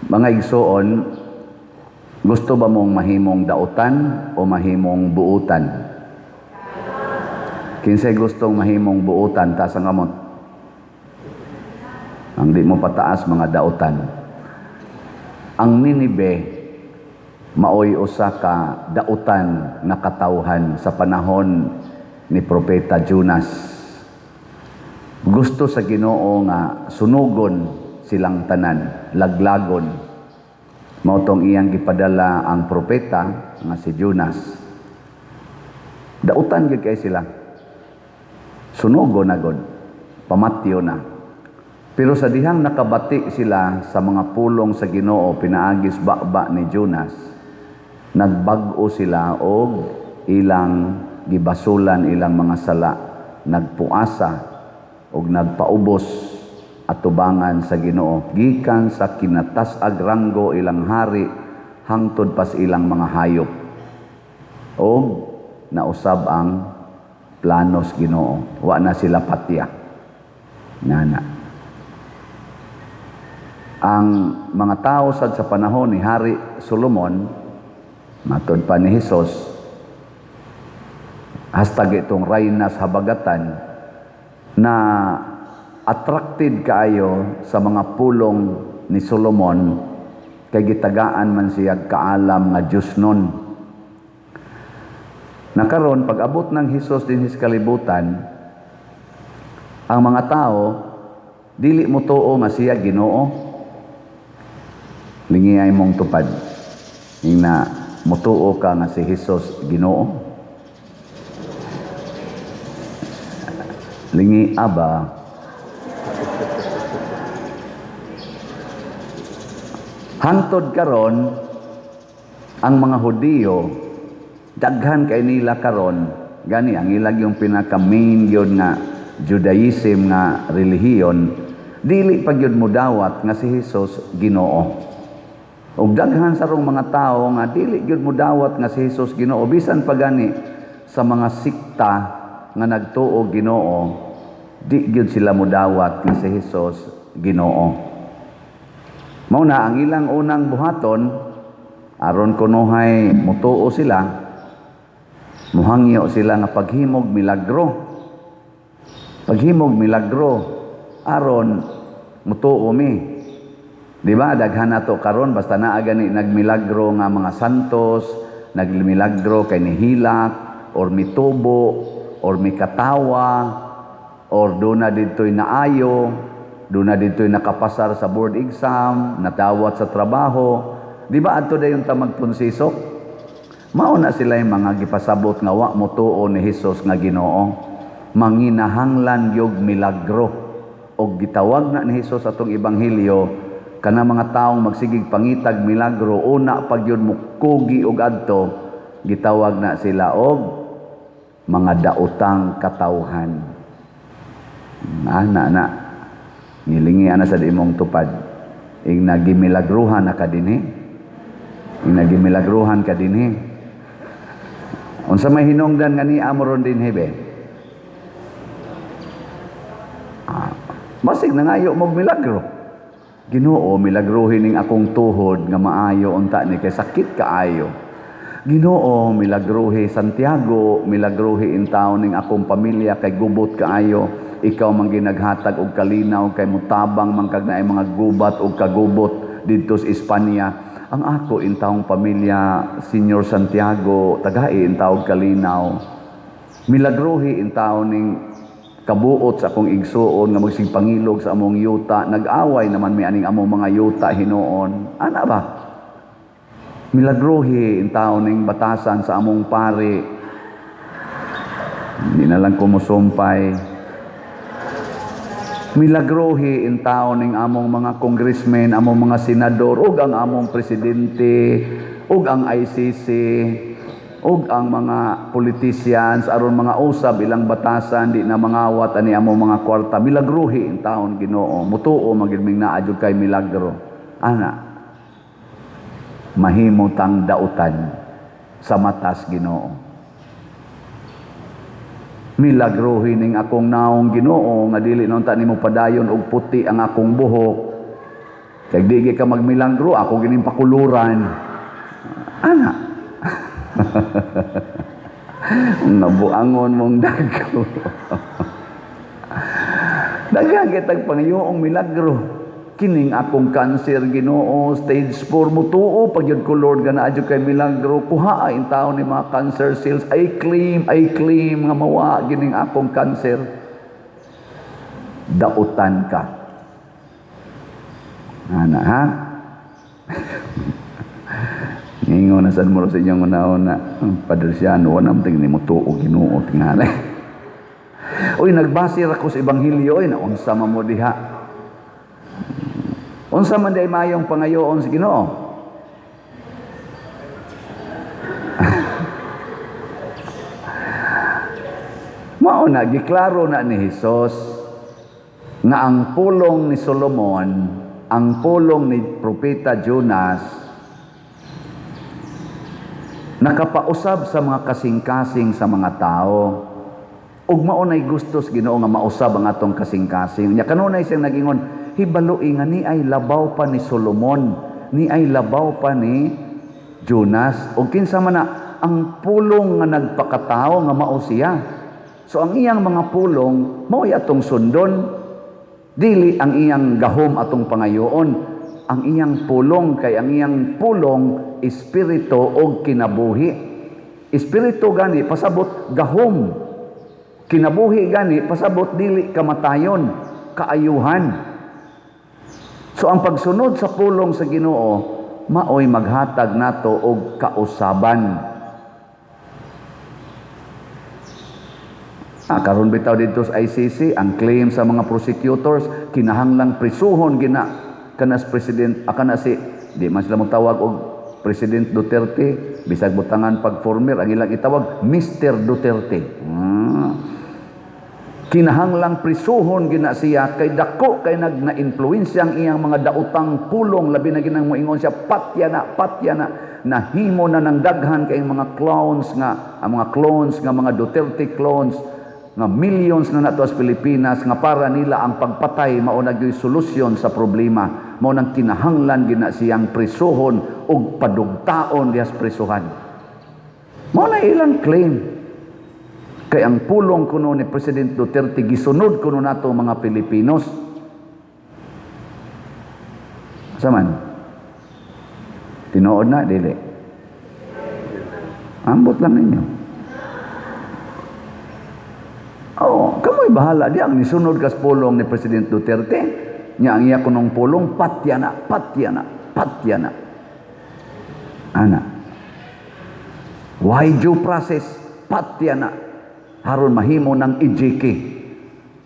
Mga igsoon, gusto ba mong mahimong dautan o mahimong buutan? Kinsay gustong mahimong buutan, taas ang kamot. Ang di mo pataas, mga dautan. Ang Ninibe maoy usa ka dautan nga katawhan sa panahon ni Propeta Jonas. Gusto sa Ginoo nga sunugon silang tanan, laglagon. Mao tong iyang gipadala ang propeta nga si Jonas. Dautan gyud kay sila. Sunugon na gud, pamatyo na. Pero sa dihang nakabati sila sa mga pulong sa Ginoo pinaagis baba ni Jonas, nagbag-o sila og ilang gibasulan ilang mga sala, nagpuasa og nagpaubos atubangan sa Ginoo gikan sa kinatas-ag ranggo ilang hari hangtod pas ilang mga hayop. Og nausab ang planos Ginoo, wa na sila patya. Nana. Ang mga tao sad sa panahon ni Hari Solomon, matod pa ni Hesus, hastag itong Raynas Habagatan, na attracted kaayo sa mga pulong ni Solomon kay gitagaan man siya kaalam nga Diyos nun. Nakaron pag-abot ng Hesus dinhi sa kalibutan, ang mga tao dili mo tuo nga siya Ginoo. Lingiyay mong tupad. Ingna mutuo ka nga si Hesus Ginoo. Lingi aba. Hangtod karon ang mga Hudiyo daghan kay nila karon gani ang ilag yung pinaka main gyud nga Judaism nga relihiyon, dili pa gyud modawat nga si Hesus Ginoo. Ug daghan sa rong mga tawo nga dili gyud modawat nga si Hesus Ginoo, bisan pa gani sa mga sikta nga nagtuo Ginoo, di gyud sila modawat nga si Hesus Ginoo. Mao na ang ilang unang buhaton aron kunuhay mutuo sila, muhangyo sila nga paghimog milagro. Paghimog milagro aron mutuo mi. Di ba daghan nato karon basta naa gani nagmilagro nga mga santos, nagmilagro kay nihilak or mitubo or mikatawa or duna didtoy naayo, duna didtoy nakapasar sa board exam, natawat sa trabaho. Di ba adto dayon ta magpunsisok? Mao na sila yung mga gipasabot nga wa motuo ni Hesus nga Ginoo. Manginahanglan gyud milagro. Og gitawag na ni Hesus atong ebanghelyo kana mga taong magsigig pangitag milagro, una pag yun mukugi og adto, gitawag na sila og mga daotang katawhan. Na na ngilingi ana sa imong tupad. Ing nagimilagruhan na ka dinhi. Ing nagimilagruhan ka dinhi. Unsa may hinungdan nga ni amoron dinhi be? Basig nangayo mog milagro. Ginoo, milagruhin ning akong tuhod nga maayo unta ni kay sakit kaayo. Ginoo, milagruhi Santiago, milagruhi intaw ning akong pamilya kay gubot kaayo. Ikaw man ginaghatag og kalinaw kay mutabang man kag naay mga gubat og kagubot didto sa Espanya. Ang ako intawong pamilya, Senyor Santiago, tagai intaw og kalinaw. Milagruhi intaw ning kabuot sa akong igsuon nga magsig pangilog sa among yuta. Nag-away naman mi aning among mga yuta hinuon. Ana ba? Milagruhi intaw ning batasan sa among pari. Hindi na lang kumusumpay. Milagruhi intaw ning among mga congressmen, among mga senador, ug ang among presidente, ug ang ICC, ug ang mga politicians aron mga usab ilang batasan di na mangawat ani among mga kwarta. Milagruhi intawon Ginoo, mutuo man gyud ming naa jud kay milagro. Ana mahimo tang dautan sa matas Ginoo. Milagruhi ning akong naong Ginoo nga dili naunta nimo padayon og puti ang akong buhok. Kay di ka magmilagro, ako gining pakuluran. Ana. Nabuangon mong dagko. Daghan kitag pangayoong milagro. Kining akong cancer, Ginoo, stage 4, mutuo pag yun ko, Lord, nga naa kay milagro. Kuha ay tao ni mga cancer cells. I claim nga mawa gining akong cancer. Dautan ka. Ana, ha? Ingon na sad mo sa inyong una-una. Padre Siano, wala naman tingin mo tuo, Ginoo, tingali. Uy, nagbase ra ko sa ebanghelyo, oy, na unsa man mo diha. Unsa man di mayong pangayoon sa Ginoo? Mao na giklaro na ni Hesus nga ang pulong ni Solomon, ang pulong ni Propeta Jonas nakapausab sa mga kasing-kasing sa mga tao. Ug mao nay gusto sa Ginoo nga mausab ang atong kasing-kasing. Nya kanunay siyang nagingon, hibaloi nga ni ay labaw pa ni Solomon, ni ay labaw pa ni Jonas. Ug kinsa man na ang pulong nga nagpakatao nga mao siya. So ang iyang mga pulong mao'y atong sundon, dili ang iyang gahom atong pangayoon. Ang iyang pulong kay ang iyang pulong espiritu og kinabuhi. Espiritu gani pasabot gahom. Kinabuhi gani pasabot dili kamatayon, kaayuhan. So ang pagsunod sa pulong sa Ginoo maoy maghatag nato og kausaban. Karon bitaw didto sa ICC ang claim sa mga prosecutors kinahanglang prisuhon gina kanas president kana si di man sila motawag og President Duterte, bisag butangan pag former ang ilang itawag Mr. Duterte. Kinahanglang prisuhon gina siya kay dako kay nagna-influensya ang iyang mga daotang pulong, labi na ginang moingon siya patya na, patya na, nahimo na ng daghan kay mga clones nga ang mga clones nga mga Duterte clones nga millions na nato sa Pilipinas nga para nila ang pagpatay mao na gyud solusyon sa problema. Mao nang kinahanglan gina siyang prisuhon ug padugtaon diha sa prisuhan. Mao na ilang claim. Kay ang pulong kuno ni President Duterte gisunod kuno nato mga Pilipinos. Saman? Tinuod na dili. Ambot lang ninyo. Oo, kamoy bahala di ang nisunod kas pulong ni President Duterte. Nya ang iya kunong pulong patya na, patya na, patya na. Ana. Why due process? Patya na. Haron mahimo ng EJK.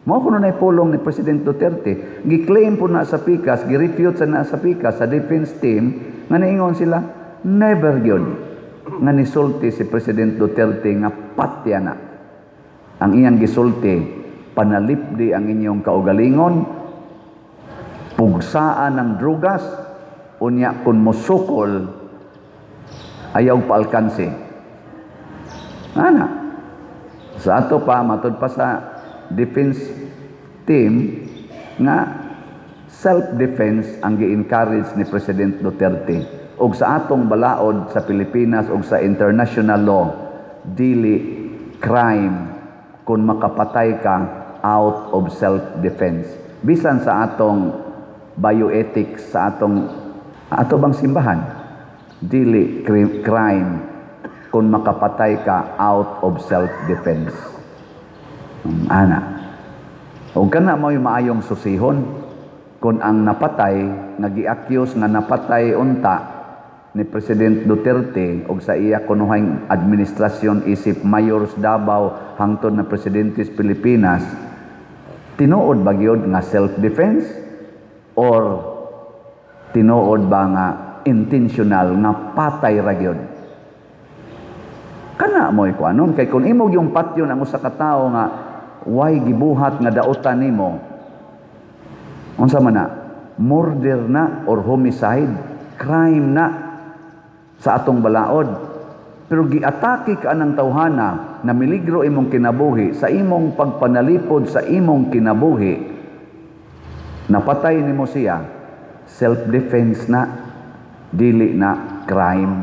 Mao kuno nay pulong ni President Duterte. Gi-claim po na sa pikas, gi-refute sa na sa pikas sa defense team nga niingon sila never gyud nga nisulti si President Duterte nga patya na. Ang iyang gisulti, panalipdi ang inyong kaugalingon, pugsaan ng drugas, unya kun mosukol ayaw paalkanse. Ana. Sa ato pa, matud pa sa defense team nga self-defense ang gi-encourage ni President Duterte. Og sa atong balaod sa Pilipinas og sa international law, dili crime kung makapatay ka out of self-defense. Bisan sa atong bioethics, sa atong ato bang simbahan, dili crime kung makapatay ka out of self-defense. Ana. O kana mo'y maayong susihon kung ang napatay, nga gi-accuse nga napatay unta ni President Duterte og sa iya kunuhang administrasyon isip Mayor sa Davao hangtod na presidente sa Pilipinas, tinuod ba gyud nga self-defense or tinuod ba nga intentional nga patay ra gyud? Kana mo'y kuanon kay kung imog yung patyon ang usa ka tawo nga way gibuhat nga dautan nimo, unsa man na, murder na or homicide, crime na sa atong balaod. Pero giatake ka anang tawhana na miligro imong kinabuhi sa imong pagpanalipod sa imong kinabuhi, napatay nimo siya, Self-defense na, dili na crime.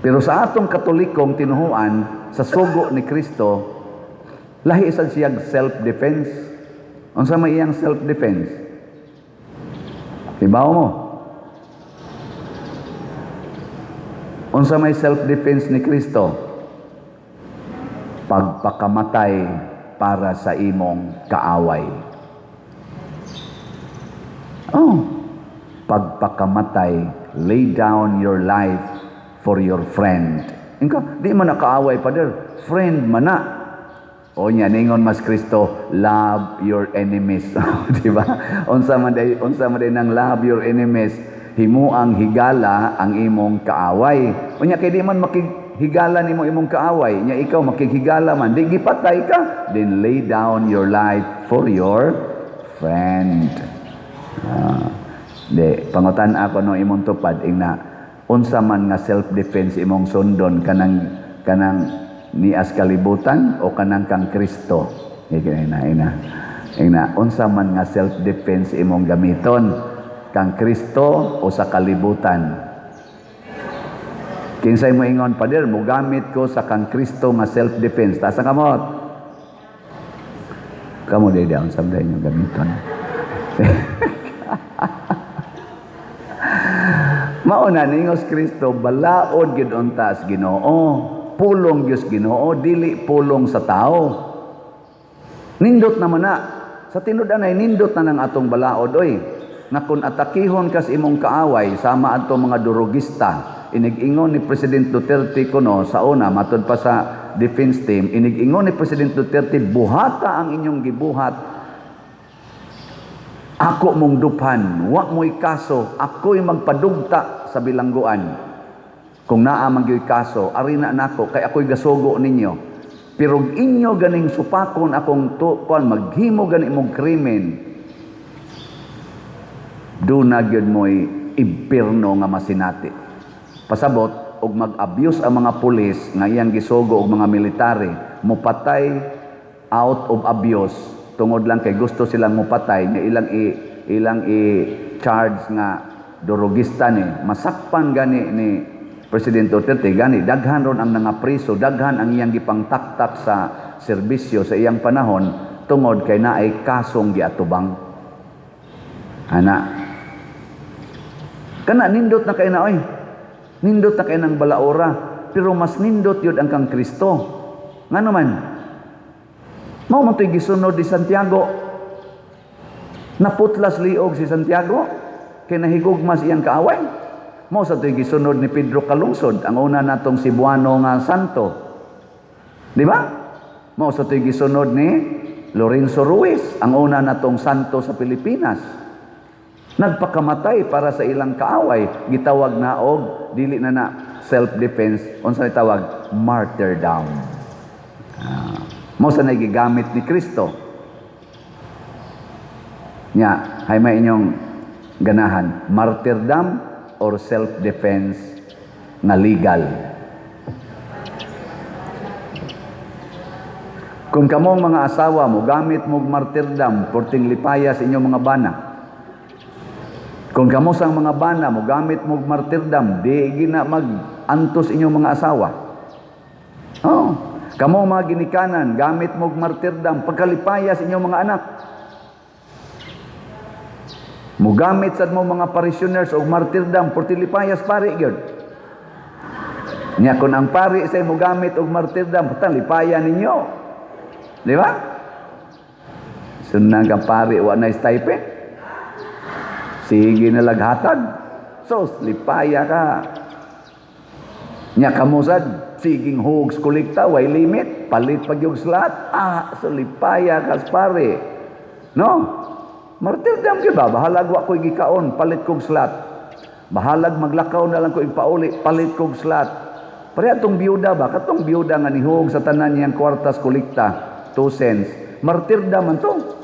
Pero sa atong Katolikong tinuhuan, sa sugo ni Kristo, lahi sad siyag self-defense. Unsa may iyang self-defense? Ibaw mo. Unsa may self-defense ni Kristo? Pagpakamatay para sa imong kaaway. Oh, pagpakamatay, lay down your life for your friend. Inka, di man na kaaway, Pader. Friend man na. O nya ningon mas Kristo, love your enemies. Di ba? Unsa man day nang love your enemies? Himuang higala ang imong kaaway. Unya kay di man makighigala nimo imong kaaway, nya ikaw makighigala man, di gipatay ka, then lay down your life for your friend. Di pangutan ako no imong tupad ingna unsa man nga self-defense imong sundon, kanang kanang nias kalibutan o kanang kang Kristo? Ina ina ina unsa man nga self-defense imong gamiton, kang Kristo o sa kalibutan? Kinsay mo ingon, "Pader, mogamit ko sa kang Kristo nga self-defense"? Taas ang kamot. Kamo di unsa man inyo gamiton? Mauna ningos Kristo, balaod gid unta sa Ginoo. Pulong Dios Ginoo, dili pulong sa tao. Nindot naman na. Sa tinud-anay nindot na ng atong balaod oy. Nga kung atakihon kas imong kaaway sama adto mga durugista, inig-ingon ni President Duterte kuno sa una, matud pa sa defense team, inig-ingon ni President Duterte, "Buhata ang inyong gibuhat. Ako mong duphan, wa mo'y kaso, ako'y magpadugta sa bilangguan. Kung naa man gyud kaso, ari na nako kay ako'y gasugo ninyo. Pero inyo ganing supakon akong tukuan, maghimo gani mong krimen, duna gyud mo'y impierno nga masinati." Pasabot og mag-abuse ang mga pulis nga iyang gisugo og mga military, mopatay out of abuse tungod lang kay gusto silang mopatay nga ilang i-charge nga durugista ni masakpan gani ni President Duterte. Gani daghan ron ang nangapriso, daghan ang iyang gipangtaktak sa serbisyo sa iyang panahon tungod kay naay kasong giatubang. Ana kana nindot na kay na oy, nindot na kay ng balaora, pero mas nindot yun ang kang Kristo. Ngano man mao man to'y gisunod ni Santiago. Naputlas liog si Santiago kay nahigugma sa iyang kaaway. Mao sa to'y gisunod ni Pedro Calungsod, ang una natong Cebuano nga santo. Di ba? Mao sa to'y gisunod ni Lorenzo Ruiz, ang una natong santo sa Pilipinas. Nagpakamatay para sa ilang kaaway, gitawag na og dili na na self-defense, unsa tawag? Martyrdom. Mao sa nagigamit ni Kristo. Nya, hay may inyong ganahan, martyrdom or self-defense nga legal? Kung kamong mga asawa mo gamit mo martyrdom, porting lipaya sa inyong mga bana. Kung kamo sang mga bana mo gamit mo martyrdom, di gina mag-antos inyong mga asawa. Oh, kamo mga ginikanan, gamit mo martyrdom, pagkalipaya sa inyong mga anak. Mugamit sad mo mga parishioners og martyrdom, portilipayas pari gyud. Nya kun ang pari say mugamit og martyrdom, putang lipaya ninyo. Di ba? Sunang ka pari wa na stipend. Sige na laghatag. So, lipaya ka. Nya kamo sad, siging hugs kolekta, way limit, palit pag yung slot. Ah, so lipaya ka pare. No? Martyrdom gyud ba? Bahalag wa ko'y gikaon, palit kog slot. Bahalag maglakaw na lang ko igpauli, palit kog slot. Pareha tong biyuda ba? Katong biyuda nga nihog sa tanan niyang kwartas kolekta, 2 cents. Martyrdom man to.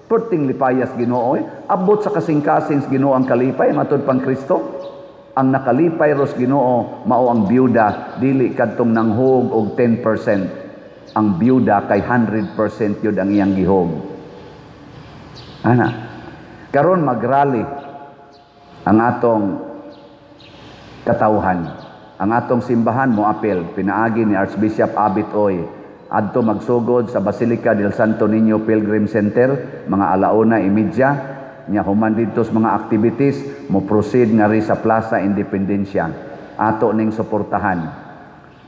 Perting lipayas Ginoo eh. Abot sa kasing-kasing sa Ginoo ang kalipay matud pang Kristo. Ang nakalipay ros Ginoo mao ang biyuda, dili kadtong nanghog og 10%. Ang biyuda kay 100% yun ang iyang gihog. Ana. Karon magrally ang atong katawhan. Ang atong simbahan mo apel pinaagi ni Archbishop Abit Oy adto magsugod sa Basilica del Santo Niño Pilgrim Center mga 1:30 nya. Human didto sa mga activities, mo proceed ngari sa Plaza Independencia. Ato ning suportahan.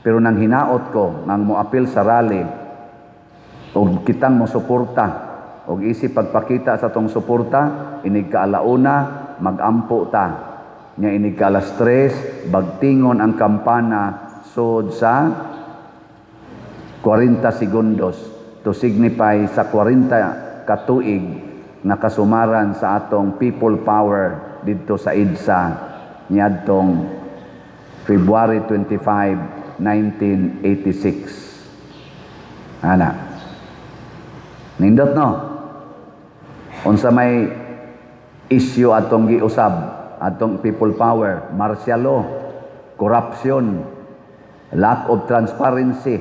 Pero nang hinaot ko nang mo apil sa rally og kitang mo suporta og isip pagpakita sa tong suporta, inig kaalauna magampo ta nya, inig ka 3:00 bagtingon ang kampana sud sa 40 segundos to signify sa 40 katuig nga kasumaran sa atong people power didto sa EDSA niadtong February 25, 1986. Ana. Nindot, no? Unsa may issue atong giusab atong people power? Martial law, corruption, lack of transparency,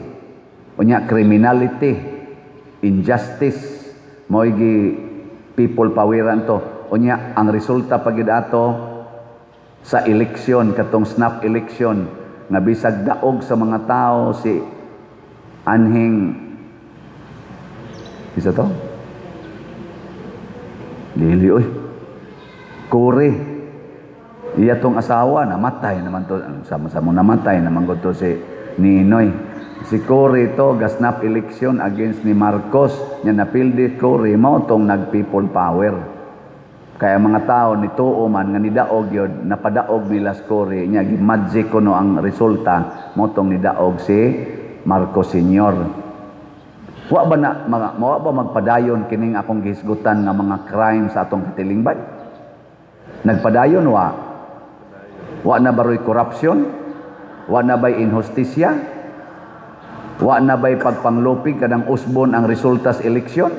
unya criminality, injustice, mo'y gi people poweran to. Unya ang resulta pagid ato sa eleksyon, katong snap election nga bisag daog sa mga tao si anhing isa to, dili oy, Cory, iya tong asawa namatay naman to, sama-sama namatay naman ko to si Ninoy. Si Cory to ga snap election against ni Marcos nya napildi Cory. Mao tong nag people power. Kaya mga tao nituo man nga nidaog yun, napadaog nila si Cory nya, gi-magic kuno ang resulta, mao tong nidaog si Marcos Sr. Wa ba na mga wa ba magpadayon kining akong gihisgutan nga mga crime sa atong katilingban? Nagpadayon wa? Wa na baroy corruption? Wa na ba'y inhustisya? Wa na ba'y pagpanglupig kanang usbon ang resulta sa eleksyon?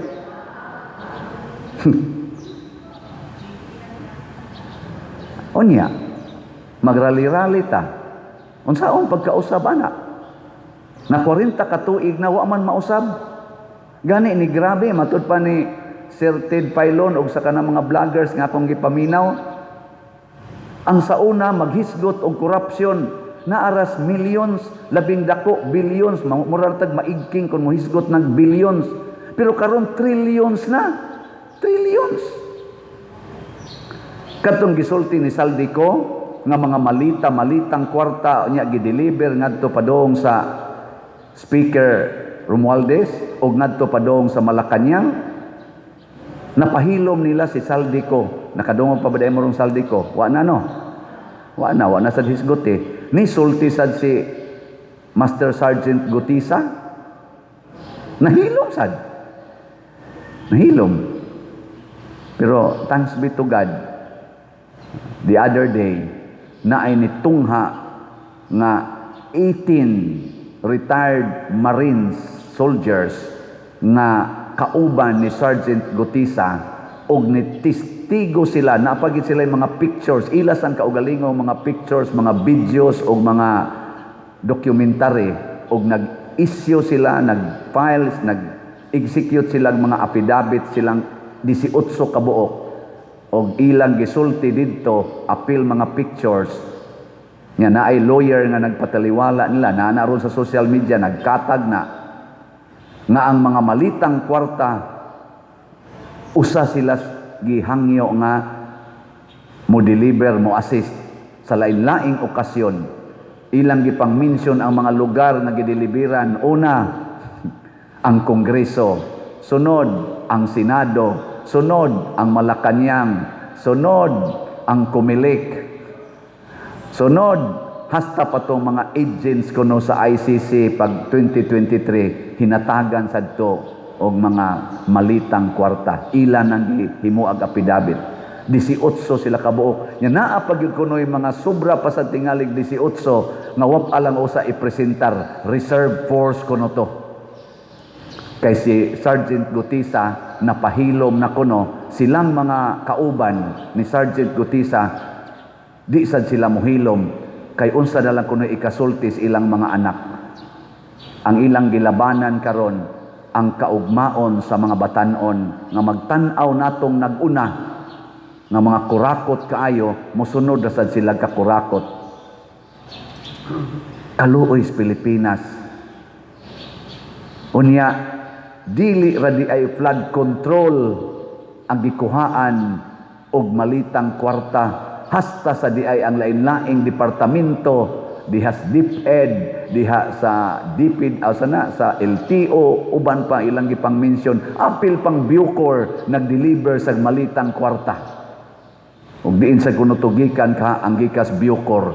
Unya, magrali-rali ta. Unsaon pagkausab ana? Na 40 ka tuig na wa man mausab. Gani ni grabe matud pa ni Sir Ted Failon og sa kanang mga vloggers nga akong gipaminaw. Ang sauna maghisgot og corruption naaras millions, labing dako billions, murag tag maigking kung mohisgot ng billions. Pero karon trillions na. Trillions. Katong gisulti ni Zaldy Co nga mga malita, malitang kwarta nya gideliver ngadto padong sa Speaker Romualdez og ngadto padong sa Malacañang, napahilom nila si Zaldy Co. Nakadungog pa ba mo rong Zaldy Co? Wa na, no? Wa na, wa na sad hisgot eh. Ni sulti sad si Master Sergeant Guteza, nahilom sad, nahilom. Pero thanks be to God, the other day na ay nitungha nga 18 retired Marines soldiers nga kauban ni Sergeant Guteza og nitistigo sila. Napagit sila yung mga pictures, ilas ang kaugalingong mga pictures, mga videos og mga documentary, og nag-issue sila, nag-files, nag-execute sila mga affidavit, silang 18 kabuok, og ilang gisulti didto apil mga pictures nga naay lawyer nga nagpataliwala nila na naron sa social media, nagkatag na nga ang mga malitang kwarta, usa sila gihangyo nga mo deliver, mo assist sa lain-laing okasyon. Ilang gipang mention ang mga lugar nga gideliveran: una, ang Kongreso, sunod ang Senado, sunod ang Malacañang, sunod ang Comelec, sunod hasta pa tong mga agents kuno sa ICC. Pag 2023 hinatagan sadto og mga malitang kwarta. Ila nang gihimuag affidavit, 18 sila kabuok. Nya naa pa gyud kunoy mga sobra pa sa tingalig 18 nga wa pa lang usa ipresentar. Reserve force kuno to. Kay si Sergeant Guteza napahilom na kuno. Silang mga kauban ni Sergeant Guteza di sad sila mohilom kay unsa na lang kuno ikasulti sa ilang mga anak. Ang ilang gilabanan karon ang kaugmaon sa mga batanon nga magtan-aw natong nag-una. Nga mga kurakot kaayo, mosunod ra sad sila kakurakot. Kaluoy sa Pilipinas. Unya, dili ra di ay flood control ang gikuhaan og malitang kwarta, hasta sa di ay ang lain-laing departamento diha sa DepEd, diha sa DPID, o sana sa LTO, uban pa ilang gipang mention, apil pang Bucor nag-deliver sa malitang kwarta. Ug diin sa kuno tugikan ka ang gikas Bucor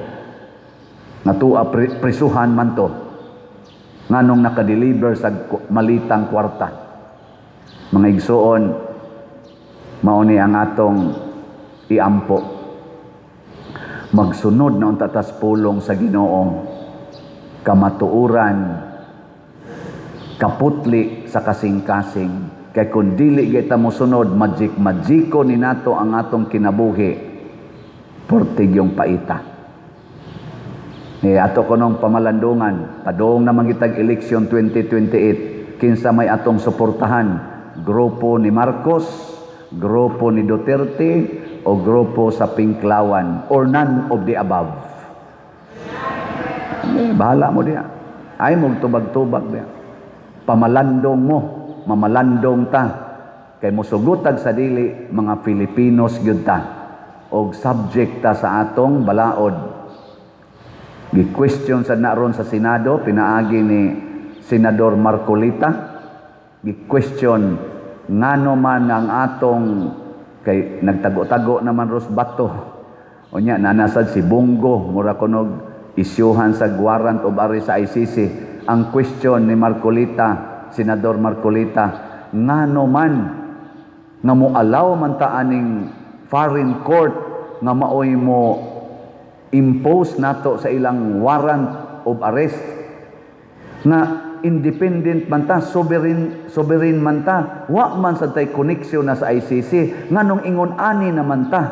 nga tuwa prisuhan man to, nganong naka-deliver sa malitang kwarta. Mga igsuon, mao ni ang atong iampo: magsunod na unta tas pulong sa Ginoo, kamatuoran, kaputli sa kasing-kasing, kay kung dili kita mosunod, magic magiko ni nato ang atong kinabuhi, portig yung paita. Eh, ato kunong pamalandungan, padung na mangitag election 2028, kinsa may atong suportahan? Grupo ni Marcos, grupo ni Duterte, o grupo sa Pinklawan, or none of the above? Eh, bahala mo diya. Ay mo tubag-tubag diya. Pamalandong mo, mamalandong ta. Kay mosugutag sa dili, mga Filipinos gyud ta. Og subject ta sa atong balaod. Gi-question sa naron sa Senado, pinaagi ni Senador Marcoleta. Gi-question ngano man ang atong, kay nagtago-tago naman Ros Bato. Unya nanasad si Bong Go, mura kunog isyuhan sa warrant of arrest sa ICC. Ang question ni Marcoleta, Senador Marcoleta, ngano man nga mo-allow man ta aning foreign court nga maoy mo impose nato sa ilang warrant of arrest, nga independent man ta, sovereign, sovereign man ta, wa man sa tay connection na sa ICC, nganong ingon ani naman ta,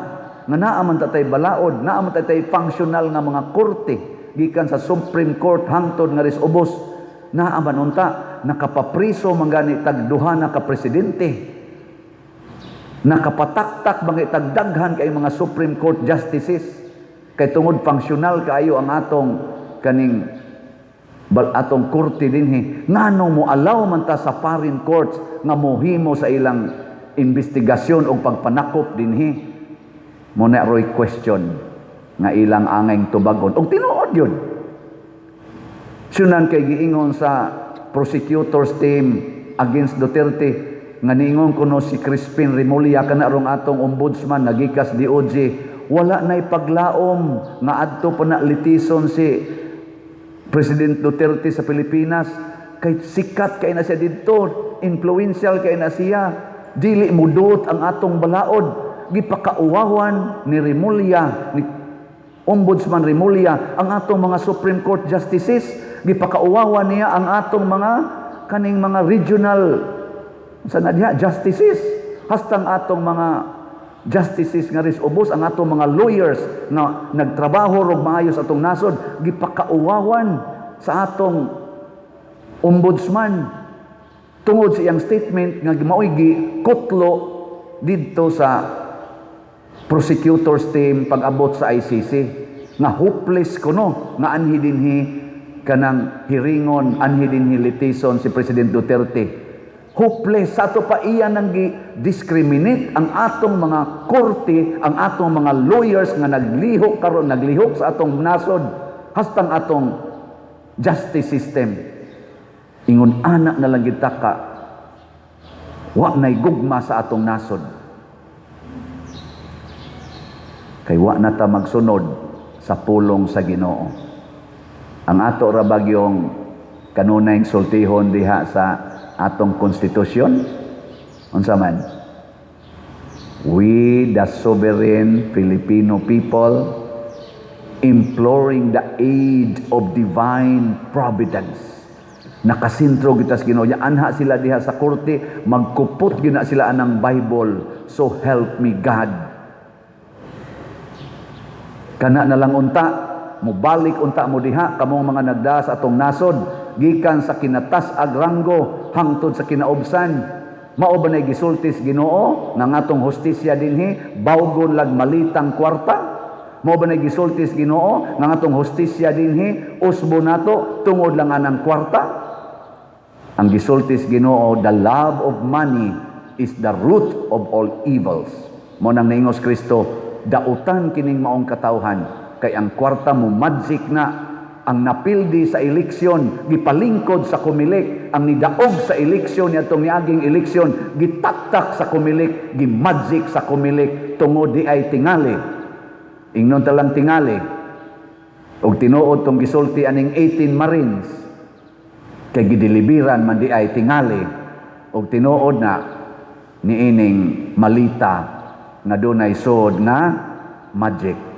nga naa man ta tay balaod, naa man ta tay functional nga mga korte, gikan sa Supreme Court hangtod nga ris ubos, naa man unta, nakapapriso man gani tag duha na ka presidente, nakapataktak mga itagdaghan kay mga Supreme Court justices, kay tungod functional kaayo ang atong kaning atong korte dinhi, nganong mo allow man ta sa foreign courts nga mohimo sa ilang investigasyon og pagpanakop dinhi? Mo na roy question nga ilang angay tubagon, og tinuod yun. Sunan kay giingon sa prosecutors team against Duterte nga niingon kuno si Crispin Remulla, kana rong atong ombudsman nagikas DOJ, wala na'y paglaom nga adto pa na litison si President Duterte sa Pilipinas kay sikat kay na siya didto, influential kay na siya, dili mudot ang atong balaod. Gipakauwawan ni Remulla, ni Ombudsman Remulla, ang atong mga Supreme Court justices. Gipakauwawan niya ang atong mga kaning mga regional sa na diha justices, hastang atong mga justices nga ris ubos, ang atong mga lawyers nga nagtrabaho rog maayos atong nasod, gipakauwawan sa atong ombudsman tungod sa iyang statement nga maoy gikutlo didto sa prosecutors team pag-abot sa ICC, nga hopeless kuno nga anhi dinhi kanang hiringon, anhi dinhi litison si President Duterte. Hopeless sa ato pa, iya nang gi-discriminate ang atong mga korte, ang atong mga lawyers nga naglihok karon, naglihok sa atong nasod, hastang atong justice system. Ingon ana na lang kita ka wa nay gugma sa atong nasod, kay wa na ta magsunod sa pulong sa Ginoo. Ang ato ra bagyong kanunay sultihon diha sa atong konstitusyon, unsa man? "We the sovereign Filipino people, imploring the aid of divine providence." Nakasentro kita sa Ginoo. Anha sila diha sa korte, magkupot gina sila anang Bible, "So help me God." Kana na lang unta, mubalik unta mo diha kamong mga nagda sa atong nasod, gikan sa kinatas-ag ranggo hangtod sa kinaubsan. Mao ba na gisulti sa Ginoo nga atong hustisya dinhi bawgon lag malitang kwarta? Mao ba na gisulti sa Ginoo nga atong hustisya dinhi usbo nato tungod lang anang kwarta? Ang gisulti sa Ginoo, "The love of money is the root of all evils." Mao nang niingos Kristo, dautan kining maong katawhan kay ang kwarta mo magic na. Ang napildi sa eleksyon gipalingkod sa Comelec, ang nidaog sa eleksyon niadtong niaging eleksyon gitaktak sa Comelec, gimagic sa Comelec tungod di ay tingali. Ingnon ta lang tingali og tinuod tong gisulti aning 18 Marines kay gideliveran man di ay tingali og tinuod na niining malita nga dunay sod nga magic.